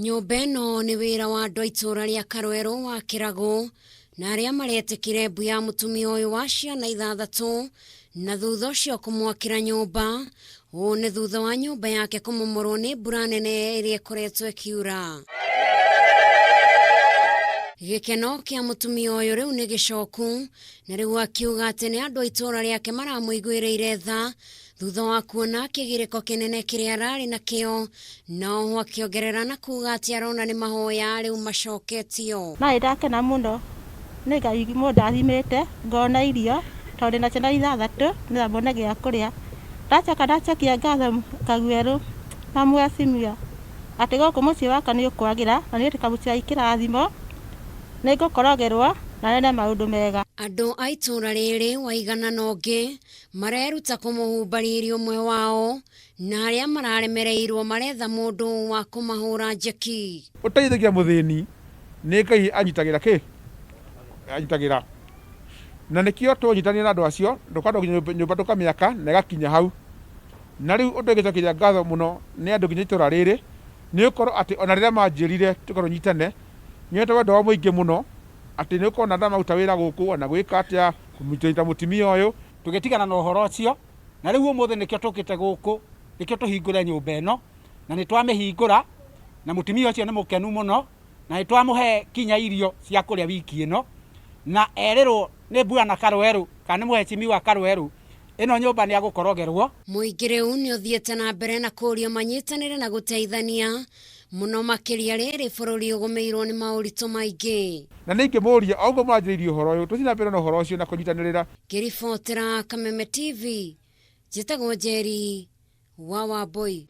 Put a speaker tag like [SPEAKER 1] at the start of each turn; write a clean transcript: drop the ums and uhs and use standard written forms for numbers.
[SPEAKER 1] Nyũmba ĩno nĩ wĩra wa andũ a itũũra rĩa Karwerũ wa Kĩragũ na arĩa maretĩkire mbu ya mũtumia ũyũ wa ciana ithathatũ na thutha ũcio kũmwakĩra nyũmba. Ũũ nĩ thutha wa nyũmba yake kũmomorwo nĩ mbura nene ĩrĩa ĩkoretwo ĩkiura. Gĩkeno kĩa mũtumia ũyũ rĩu nĩ gĩcoku na rĩu akiuga atĩ nĩ andũ a itũũra rĩake maramũiguĩrĩire tha thutha wa kuona kĩgirĩko kĩnene kĩrĩa ararĩ nakĩo, na oho akĩongerera na kuga atĩ arona nĩ mahoya rĩu macoketio.
[SPEAKER 2] Na nĩndakena mũno nĩ Ngai mũndathimĩte ngona irio tondũ ndĩna ciana ithathatũ nĩgetha mone gĩa kũrĩa. Ndacoka ndacokia ngatho Kaguerũ na mheshimiwa atĩ gũkũ mũciĩ wakwa nĩ ũkwagĩra na nĩ kamũciĩ kĩrathimo nĩ ngũkorogerwo na nyone maũndũ mega.
[SPEAKER 1] Andũ a itũũra rĩrĩ waigana na ũngĩ mareruta kũmũhumba riri ũmwe wao na arĩa mararemereirwo maretha mũndũ wa kũmahũra njeki.
[SPEAKER 3] Ũteithagia mũthĩni nĩ Ngai anyitagĩra kĩ anyitagĩra na nĩkĩo tũnyitanĩra na andũ acio ndũkandũ nyũmba tũkamĩaka na ĩgakinya hau. Na rĩu ũndũ ingĩcokeria ngatho mũno nĩ andũ nginya itũra rĩrĩ nĩ gũkorwo atĩ ona rĩrĩa manjĩrire tũkorwo nyitane nyonete wendo wao mũingĩ mũno atĩ nĩ ũkona ndamaruta wĩra gũkũ ona gwĩka atĩa kũnyita mũtumia ũyũ.
[SPEAKER 4] Tũgĩtigana na ũhoro ũcio na rĩu ũmũthĩ nĩkĩo tũkĩte gũkũ nĩkĩo tũhingũre nyũmba ĩno na nĩ twamĩhingũra na mũtumia ũcio nĩ mũkenu mũno na nĩ twamũhe kinya irio cia kũrĩa wiki ĩno na erĩrwo nĩ Bwana Karwerũ kana nĩ mheshimiwa Karwerũ ĩno nyũmba nĩ agũkorogerwo.
[SPEAKER 1] Mũingĩ rĩu nĩ ũthiĩte na mbere na kũũrio manyitanĩre na gũteithania mũno makĩria rĩrĩ bũrũri ũgũmĩirwo nĩ maũritũ maingĩ.
[SPEAKER 3] Na nĩ ingĩmũria o ũguo mwanjĩrĩirie ũhoro ũyũ tũthiĩ na mbere na ũhoro ũcio na kũnyitanĩrĩra.
[SPEAKER 1] Ngĩribotera Kameme TV, njĩtagwo Njeri wa Wambui.